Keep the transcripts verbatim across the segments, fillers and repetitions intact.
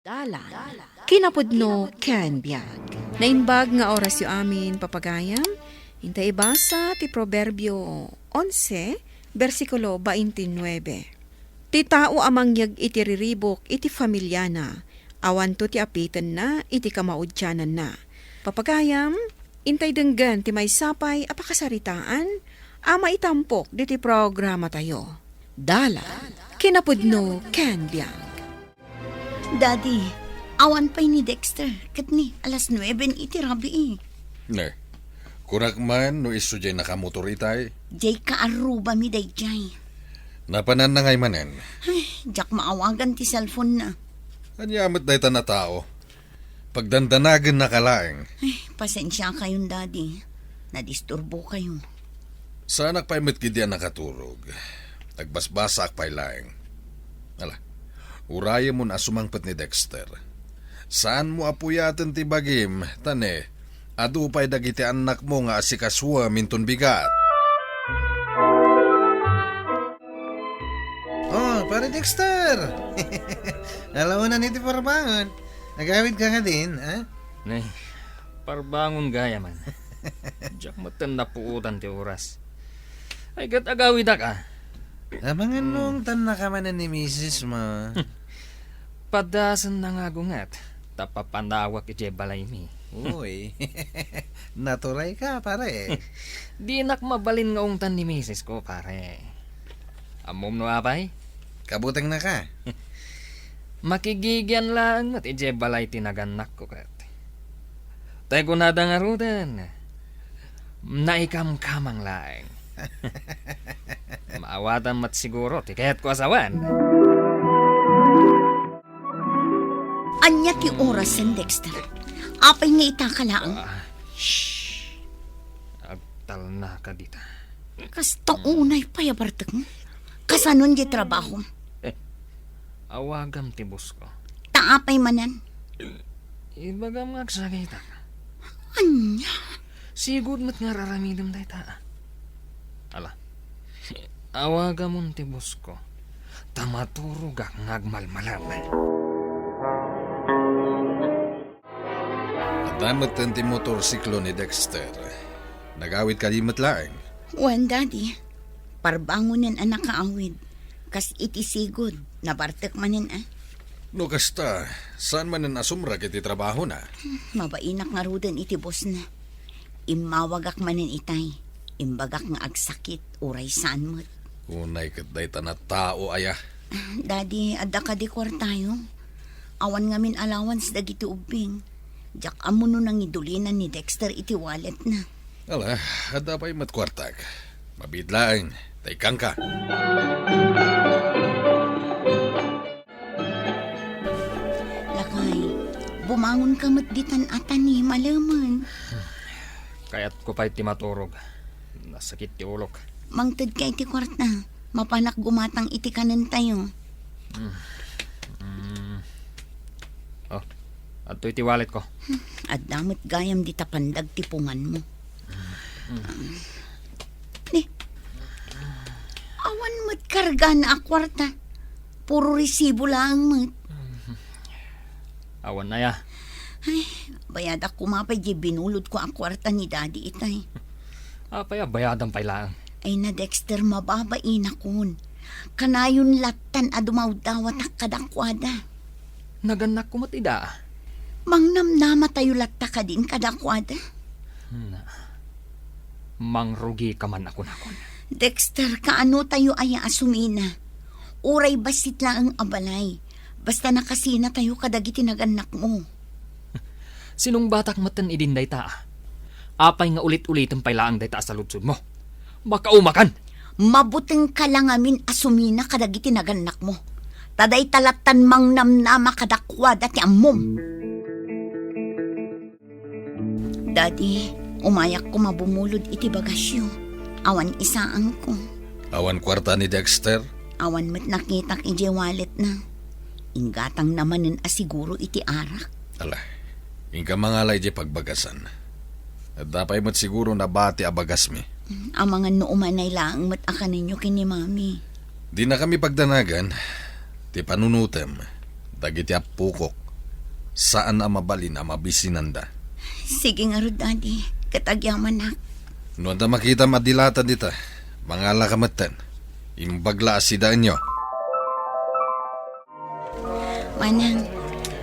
Dalan, kinapudno ken biag. Naimbag nga orasyo amin, papagayam. Inta ibasa ti Proverbio onse, bersikulo twenty-nine. Ti tao a mangyeg iti riribuk iti familiana, awanto ti apitenna iti kamaudiananna. Papagayam, intay denggen ti maysa pay a pakasaritaan a maitampok diti programatayo. Dalan, kinapudno ken biag. Daddy, awan pay ni Dexter, ket ni alas nueben iti rabii. Ne, kunak man no isu jay nakamotor itay? Jay kaarrubami dayjay. Napananna ngay manen? Ay, diak maawagan ti cellphone na. Ania met dayta a tao? Pagdandanagennaka laeng. Ay, pasensiakayon, Daddy. Nadisturbokayo. Saanak pay met ketdi a nakaturog. Nagbasbasaak pay laeng. Ala, urayemon a sumangpet ni Dexter. Saanmo a puyaten ti bagim, ta ne, adu pay dagiti annakmo nga asikasuem inton bigat. Oh, Pare Dexter! Alauna iti parbangon. Agawidka kadin, ha? Nay, parbangon gayam. Diak metten napuotan ti oras. Ay, ket agawidak, a. Amangan no, hmm, ungtannaka manen ni misis mo. Padasenna nga agunget, ta papanawak idiay balaymi. Uy, naturay ka, pare. Dinak mabalin nga ungtan ni misis ko, pare. Ammom no apay? Kabutengnaka. Makigigian laeng met idiay balay ti nagannakko ket. Tay kunada ngaruden, naikamkamang laeng. Maawatan met siguro ti kayatko a sawen. Ania ti orasen, Dexter? Apay nga itaka laeng? Ah, shh. Agtalnaka dita. Kasta unay pay a bartekmo. Kasanon ti trabahom? Eh, awagam ti boss ko. Ta apay manen? Ibagam nga agsakitak. Ania? Sigud met nga ar-aramidem dayta. Ala, awagamon ti boss ko, ta maturogak nga agmalmalem. Adda metten ti motorsiklo ni Dexter. Nagawid kadi met laeng. Wen, Daddy. Parbangonen a nakaawid. Kas iti sigud, nabartek manen a. No kasta, saan manen a sumrek iti trabahona? Mabainak ngaruden iti bossna. Immawagak manen itay. Imbagak nga agsakit, uray saan met. Unay ket dayta a tao aya. Daddy, adda kadi kuartayo? Awan ngamin allowance dagiti ubbing. Diak ammo no nangidulinan ni Dexter iti walletna. Ala, adda pay met kuartak. Mabiit laeng, ta ikkanka. Lakay, bumangonka met ditan a ta ni malemen. Kayatko pay ti maturog. Nasakit ti ulok. Mangtedka iti kuarta. Mapanak gumatang iti kanentayo. Mm. Mm. Oh, adtoy ti walletko. Adda met gayam dita pandag ti punganmo. Mm. Ni, awan met kargana a kuarta. Puro resibo laeng met. Awan aya. Ay, bayadak koma pay di binulodko a kuarta ni Daddy itay. Apay a bayadam pay laeng? Ay na, Dexter, mababainakon. Kanayon lattan a dumawdawatak kadakuada. Nagannakko met ida. Mangnamnamatayo latta kadin kadakuada. Na, mangrugika man a kunakon. Dexter, kaano tayo aya a sumina? Uray bassit laeng a balay. Basta nakasinatayo kadagiti nagannakmo. Sinungbatak metten idin dayta, a. Apay nga ulit-ulitem pay laeng dayta a saludsodmo? Makaumakan! Mabutengka la ngamin a sumina kadagiti nagannakmo. Ta dayta lattan mangnamnama kadakuada ti ammom. Daddy, umayak koma bumulod iti bagasyo. Awan isaangko. Awan kuarta ni Dexter? Awan met nakitak idiay walletna. Inggatangna manen a siguro iti arak. Ala, inka mangala idiay pagbagasan. Adda pay met siguro nabati a bagasmi. Amangan no umanay laeng met a kanenyo ken ni Mami. Dinakami pagdanagan ti panunotem dagiti appokok. Saan a mabalin a mabisinanda. Sige ngarud, Daddy. Ket agyamanak. No adda makitam a dilata dita, mangalaka metten. Imbag la a sidaenyo. Manang,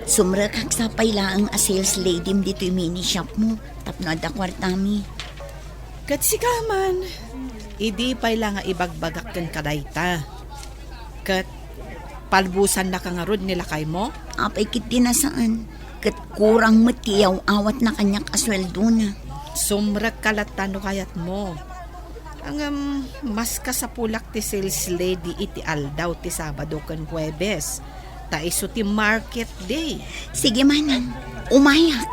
sumrekak sa pay laeng a sales lady ditoy mini shop mo tapno adda kuartami. Ket sika man, idi pay la nga ibagbagak kenka dayta. Ket palbusannaka ngarud ni lakaymo? Apay ketdi a saan, ket kurang met ti iyaw-awatna kaniak a sueldona. Sumrekka latta no kayatmo. Ngem, mas kasapulak ti sales lady iti aldaw ti Sabado ken Huebes, ta isu ti market day. Sige, Manang. Umayak.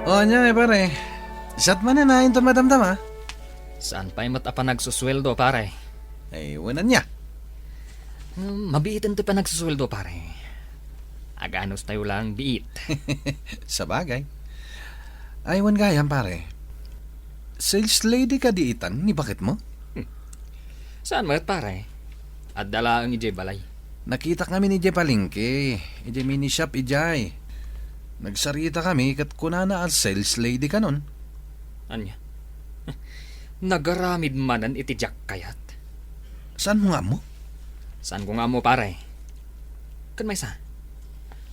O, ania, eh, pare? Siak manen a inton madamdama? Saan pay met a panagsusueldo, pare? Ay, wen ania? Hmm, mabiiten ti panagsusueldo, pare. Aganos tayo lang biit. Sabagay. Ay, wen gayam, pare. Sales lady kadi itan ni baketmo? Hmm. Saan met, pare? Adda laeng idiay balay. Nakitak ngamin idiay palengke, idiay mini shop idiay. Nagsaritakami ket kunana a sales lady kanon. Ania? Nagaramid manen iti diak kayat? Saanmo nga ammo? Saanko nga ammo, pare. Ken maysa,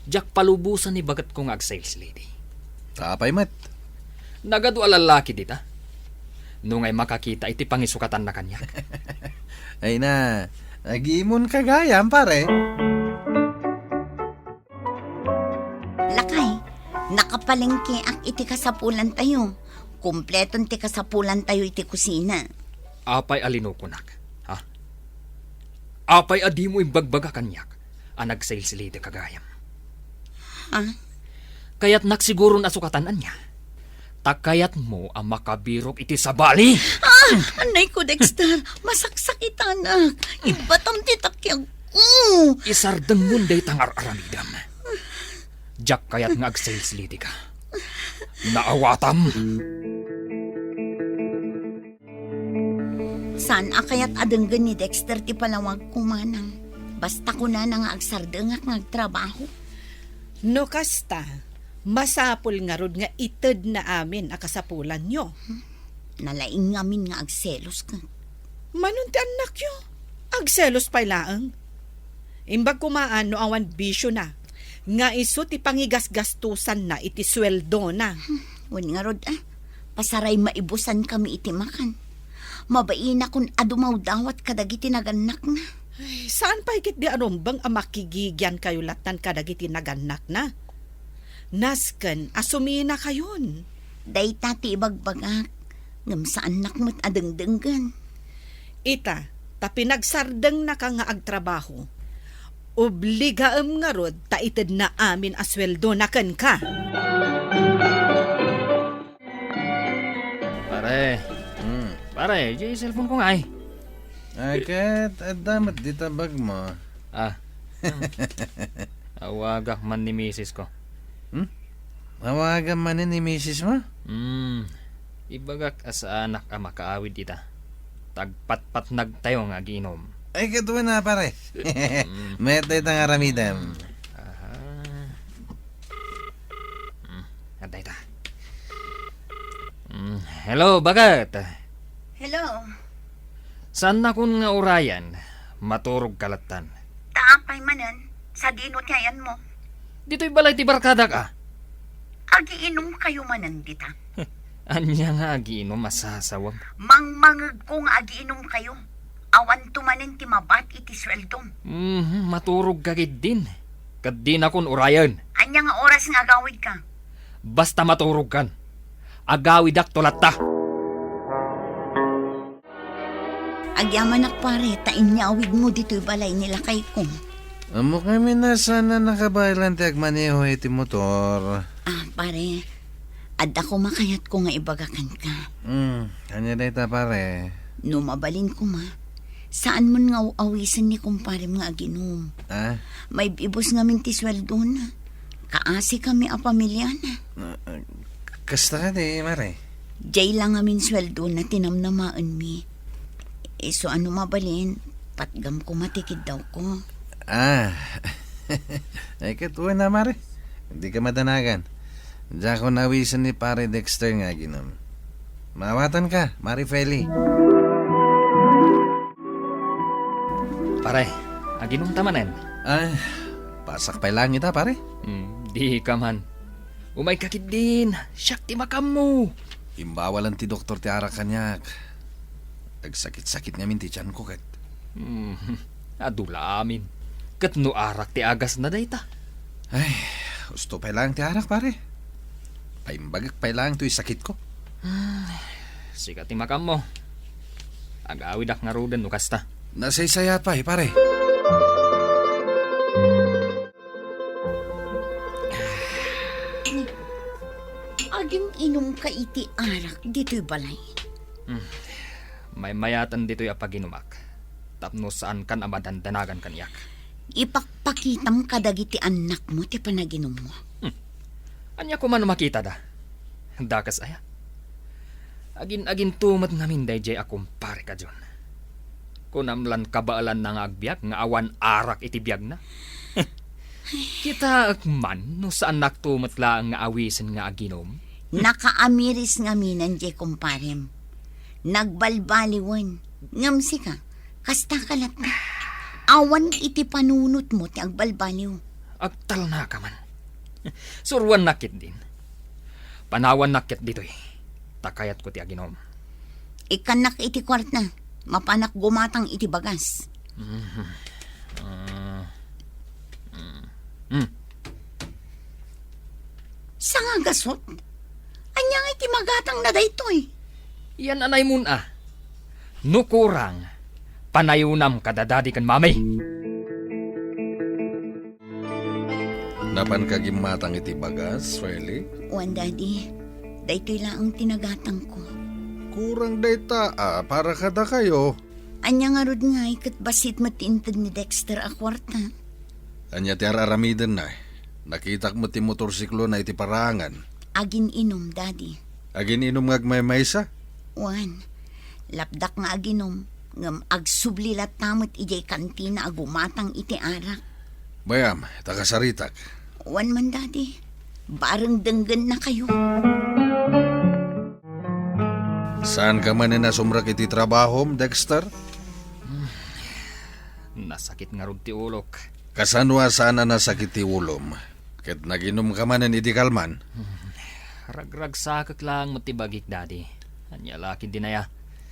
diak palubosan ni baketko nga ag-sales lady. Apay met? Nagadu a lallaki dita. No ngay makakita iti pangisukatanna kaniak. Ay na, agimonka gayam, pare. Lakay, nakapalengkeak iti kasapulantayo. Kompleton ti kasapulantayo iti kusina. Apay a linukonak, ha? Apay a dimo imbagbaga kaniak a nag-sales lady ka gayam? Ha? Kayatnak siguron a sukatan ania? Ta kayatmo a makabirok iti sabali? Ah! Anay ko, Dexter! Masaksakitanak! Ibbatam ti takiag ko! Isardengmon dayta nga ar-aramidem. Diak kayat nga ag-sales lady ka. Naawatam. Saan a kayat a denggen ni Dexter ti panawagko, manang. Basta kunana nga agsardengak nga agtrabaho. No kasta, masapul ngarud nga itedna amin a kasapulanyo. Hmm. Nalaing ngamin nga agselos ket. Manon ti annakyo? Agselos pay laeng. Imbag koma no awan bisiona, nga isu ti pangigasgastosanna iti sueldona. Hmm, wen ngarud, a, pasaray maibusankami iti makan. Mabainakon a dumawdawat kadagiti nagannakna. Ay, saan pay ketdi a rumbeng a makigigiankayo lattan kadagiti nagannakna? Nasken a suminakayon. Dayta ti ibagbagak, ngem saannak met a dengdenggen. Ita, ta pinagsardengnaka nga agtrabaho, obligaem ngarud ta itedna amin a sueldona kenka. Pare. Hmm. Pare, diay cellphone ko ngay. Ay, ket adda met dita bag mo. Ah. Awagak man ni misis ko. Hmm? Awagan man ni misis mo? Hmm. Ibagak a saanak a makaawid ita. Tagpatpatnagtayo nga agiinom. Ay, ket wen a, pare. Mm. Met dayta nga aramidem. Aha. Hmm. Adda ita. Hmm. Hello, baket. Hello. Saannakon nga urayan, maturogka lattan. Ta apay manen, sadino ti ayanmo? Ditoy balay ti barkadak, a. Agiinumkayo manen dita? Ania nga agiinum a sasawem? Mangmangegko nga agiinumkayo. Awanto manen ti mabat iti sueldom. Mhm, maturogka ketdin. Ket dinakon urayen. Ania nga oras nga agawidka? Basta maturogkan. Agawidakto latta. Agyamanak, pare, ta inyawidmo ditoy balay ni lakayko. Ammok ngamin a saan a nakabaelan ti agmaneho iti motor. Ah, pare, adda koma kayatko nga ibaga kenka. Hmm, ania dayta, pare? No mabalin koma, saanmon nga aw-awisen ni kumparem nga aginum. Ah? Maib-ibus ngamin ti sueldona. Kaasikami a pamiliana. Ah, ah, kasta kadi, mare? Diay la ngamin sueldona ti namnamaenmi. Isu a no mabalin, patgam koma ti kiddawko. Ah. Ay, ket wen a, pare. Dika madanagan. Diakon awisen ni Pare Dexter nga aginom. Maawatanka, Mare Feli. Pare, aginumta manen? Ay, pasak pay laeng ita, pare. Hmm, dika man. Umayka ketdin, siak ti makaammo. Imbawalen ti doktor ti arak kaniak. Agsakit-sakit ngamin ti tianko ket. Hmm, adu la amin. Ket no arak ti agasna dayta? Ay, usto pay laeng ti arak, pare. Paimbagek pay laeng toy sakitko. Hmm, sika ti makaammo. Agawidak ngaruden no kasta. Nasaysayaat pay, pare. Agin-inumka iti arak ditoy balay. Hmm. Maymayaten ditoy a paginumak tapno saankan a madandanagan kaniak. Ipakpakitam kadagiti annakmo ti panaginummo. Hmm. Ania koma no makitada? Dakes aya? Agin-aginto met ngamin daydiay a kumparek a John. Kunam lan kabaelanna nga agbiag nga awan arak iti biagna? Kitaek man no saannakto met laeng nga awisen nga aginom. Nakaamiris ngaminen diay kumparem. Nagbalbaliwen. Ngem sika, kasta ka latta. Awan iti panunotmo ti agbalbaliw. Agtalnaka man. Suroannak ketdin. Panawannak ket ditoy. Ta kayatko ti aginom. Ikkannak iti kuarta. Mapanak gumatang iti bagas. Mhm. Ah. Mm. Mm. Sangagasut? Ania ngay ti magatangna daytoy? Yan a naymon a. No kurang, panayonam kada dadi ken mami. Napanka gimmatang iti bagas, Feli? Wen, Daddy. Daytoy laeng ti nagatangko. Kurang dayta a para kadakayo. Ania ngarud ngay ket bassit met ti inted ni Dexter a kuarta? Ania ti ar-aramidenna? Nakitak met ti motorsiklona iti paraangan. Agin-inum, Daddy. Agin-inum nga agmaymaysa? Wen, lapdak nga aginum, ngem agsubli latta met idiay kantina a gumatang iti arak. Bayam, ta kasaritak. Wen man, Daddy. Bareng denggennakayo. Saanka manen a sumrek iti trabahom, Dexter? Nasakit ngarud ti ulok. Kasano a saan a nasakit ti ulom? Ket naginumka manen idi kalman? Ragragsakek laeng met ti bagik, Daddy. Ania la ketdin aya?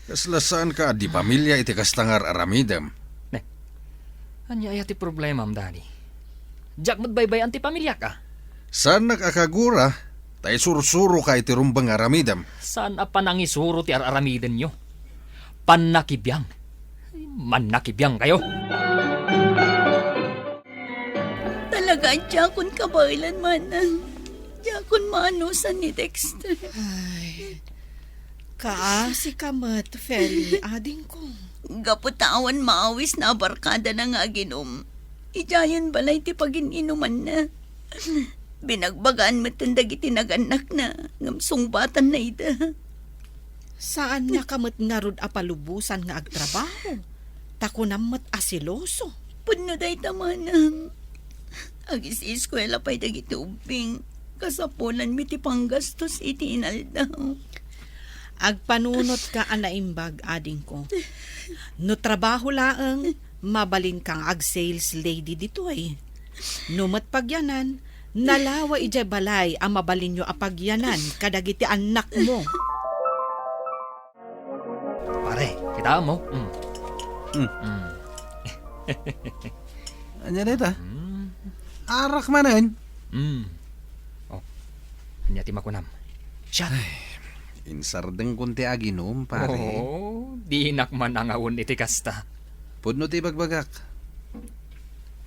Kasla saanka a di pamilia iti kasta nga ar-aramidem? Ne. Ania aya ti problemam, Daddy? Diak met baybay-an ti pamiliak, a? Saannak a kagura, ta isursuroka iti rumbeng nga aramidem. Saan a panangisuro ti ar-aramidenyo? Pannakibiang. Mannakibiangkayo. Talaga, diakon kabaelan, manang. Diakon maanusan ni Dexter. Ay, kaasika met, Feli, adingko. Gapu ta awan maawisna a barkadana nga aginum, idiayen balay ti pagin-inumanna. Binagbagaan metten dagiti nagannakna, ngem sungbatanna ida. Saannaka met ngarud a palubosan nga agtrabaho, ta kunam met a seloso. Pudno dayta, manang. Agis-iskuela pay dagiti ubbing. Kasapulanmi ti panggastos iti inaldaw. Agpanunotka a naimbag, adingko. No trabaho laeng, mabalinka nga ag-sales lady ditoy. No met pagyanan, nalawa idiay balay a mabalinyo a pagyanan kadagiti annakmo. Pare, kitaem mo? Mm. Mm. Mm. Ania dayta? Mm. Arak manen? Mm. Oh. Ania ti makunam? Siak. Ay, insardengkon ti aginum, pare. Oh, dinak man angawen iti kasta. Pudno ti ibagbagak.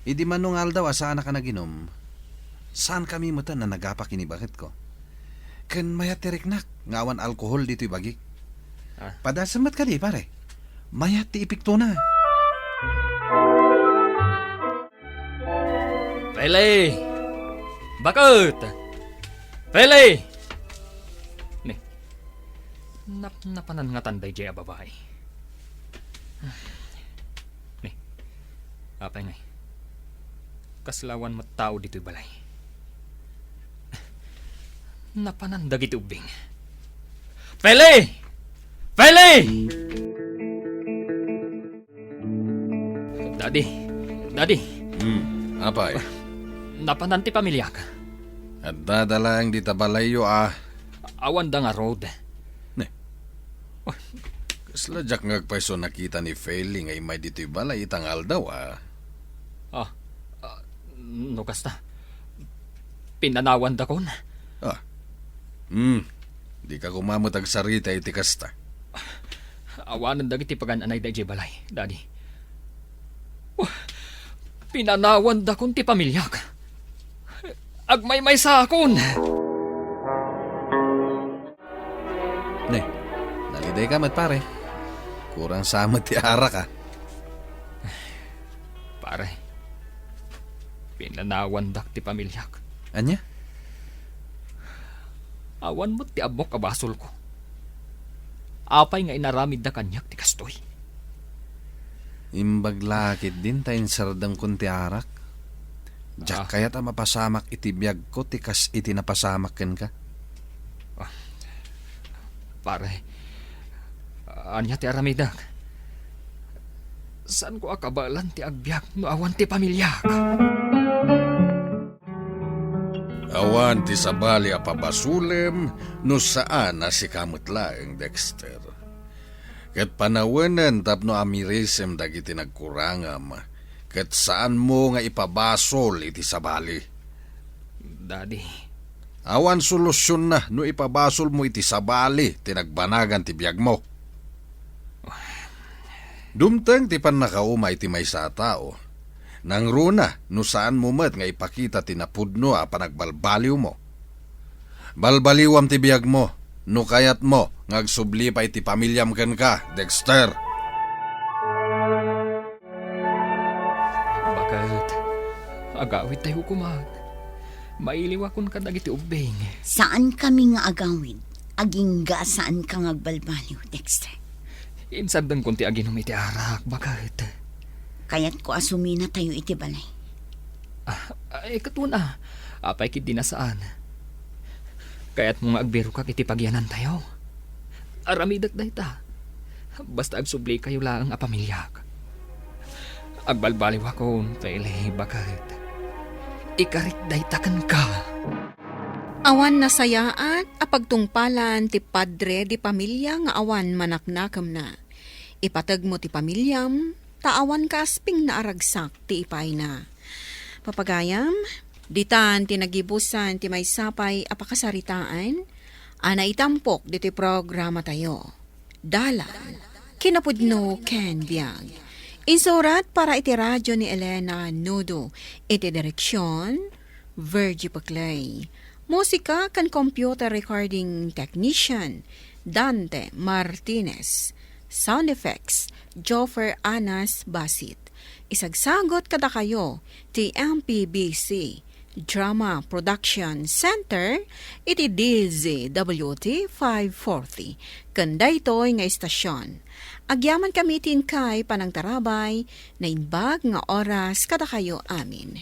Idi mano nga aldaw a saanak a naginum, saankami metten a nagapa ken ni baketko. Ken mayat ti riknak nga awan alkohol ditoy bagik. Ah. Padasem met kadi, pare. Mayat ti epektona. Pele! Baket! Pele! Ni, napnapanan ngatan daydiay a babai. Ni, apay ngay? Kasla awan met tao ditoy balay. Napanan dagiti ubbing. Feli! Feli! Daddy, Daddy, Hmm, apay? Napanan ti pamiliak. Adda da laeng dita balayyo a. Awan da ngarud. Ne. Oh. Kasla diak nga agpayso nakita ni Feli nga immay ditoy balay ita nga aldaw a. Ah, ah, no kasta, pinanawandakon. Ah. Hmm. Dika koma met agsarita iti kasta. Awanen dagiti pagan-anayda idiay balay, Daddy. Oh, pinanawandakon ti pamiliak. Agmaymaysakon. Ne, nalidayka met, pare. Kurang sa met ti arak, a. Pare, pinanawandak ti pamiliak. Ania? Awan met ti ammok a basolko. Apay nga inaramidda kaniak ti kastoy? Imbag la ketdin ta insardengkon ti arak. Diak Ah. kayat a mapasamak iti biagko ti kas iti napasamak kenka. Ah, pare, ania ti aramidek? Saanko a kabaelan ti agbiag no awan ti pamiliak. Awan ti sabali a pabasolem no saan a sika met laeng, Dexter. Ket panawenen tapno amirisem dagiti nagkurangam, ket saanmo nga ipabasol iti sabali. Daddy. Awan solusionna no ipabasolmo iti sabali ti nagbanagan ti biagmo. Dumteng ti pannakauma iti maysa a tao. Nangruna no saanmo met nga ipakita ti napudno a panagbalbaliwmo. Balbaliwam ti biagmo no kayatmo nga agsubli pay ti pamiliam kenka, Dexter. Baket, agawidtayo koma. Mailiwakon kadagiti ubbing. Saankami nga agawid. Agingga a saanka nga agbalbaliw, Dexter. Insardengkon ti aginom iti arak, baket. Kayatko a suminatayo iti balay. Ah, ay, ket wen a. Apay ketdi a saan? Kayatmo nga agbirokak iti pagiyanantayo? Aramidek dayta. Basta agsublikayo laeng a pamiliak. Agbalbaliwakon, Feli, baket. Ikarik dayta kenka. Awan nasayaat a pagtungpalan ti padre de pamilia nga awan manaknakemna. Ipategmo ti pamiliam, ta awan kaaspingna a ragsak ti ipayna. Papagayam, ditan ti nagibusan ti maysa pay a pakasaritaan a naitampok ditoy programatayo. Dalan, kinapudno ken biag. Insurat para iti radyo ni Elena Nudo. Iti direksion, Virgie Paclay. Musika ken computer recording technician, Dante Martinez. Sound effects, Joffer Anas Basit. Isagsagot kadakayo ti M P B C Drama Production Center iti D Z W T five forty. Ken daytoy nga istasion, agyamankami ti inkay panangtarabay, naimbag nga oras kadakayo amin.